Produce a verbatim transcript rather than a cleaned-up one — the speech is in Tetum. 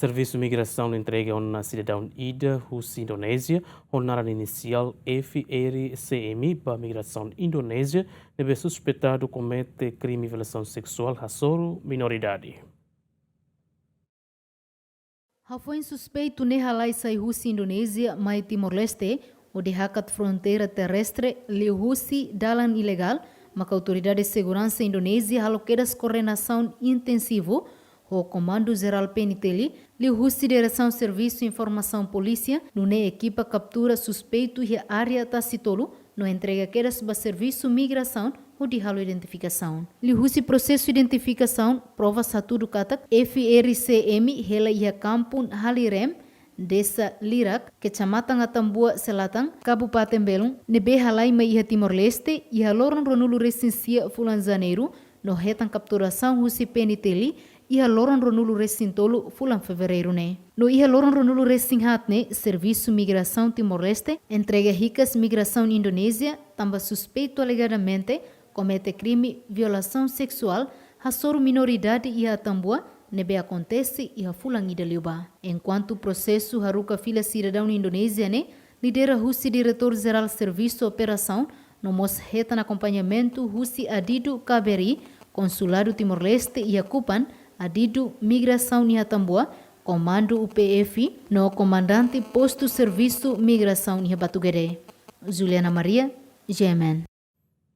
Servisu Migrasaun entrega ona sidadaun ida husi Indonézia ho naran inisiál F R C M ba Migrasaun Indonézia, ne'ebé suspeitadu komete krime violasaun seksuál hasoru minoridade. Hafoin suspeitu ne'e halai sai husi Indonézia mai Timor-Leste, hodi hakat fronteira terrestre liuhusi dalan ilegál, maka autoridade seguransa Indonézia halo kedas koordenasaun intensivu ho Komandu Jerál P N T L, liuhusi Diresaun Servisu Informasaun Polísia, nune'e ekipa kaptura suspeitu iha área Tasi Tolu, no entrega kedas ba Servisu Migrasaun hodi halo identifikasaun. Liuhusi prosesu identifikasaun, provas hatudu katak F R C M hela iha kampung Halirem, Desa Lirak, Kecamatan Atambua Selatan, Kabupaten Belun, ne'ebé halai mai iha Timor-Leste iha loron ruanulu-resin-sia fulan Janeiru, no hetan kapturasaun husi P N T L iha loron ruanulu-resin-tolu fulan Fevereiru ne'e. No iha loron ruanulu-resin-haat ne'e, Servisu Migrasaun Timor-Leste entrega hikas Migrasaun Indonézia tanba suspeitu alegadamente komete krime violasaun seksuál hasoru minoridade iha Atambua, ne'ebé akontese iha fulan ida liubá. Enkuantu prosesu haruka fila sidadaun Indonézia ne'e lidera husi Diretór Jerál Servisu Operasaun, no mós hetan akompañamentu husi adidu K B R I, Konsuladu Timor-Leste iha Kupang, adidu Migrasaun iha Atambua, Komandu U P F, no Komandante Postu Servisu Migrasaun iha Batugede. Juliana Maria, G M N.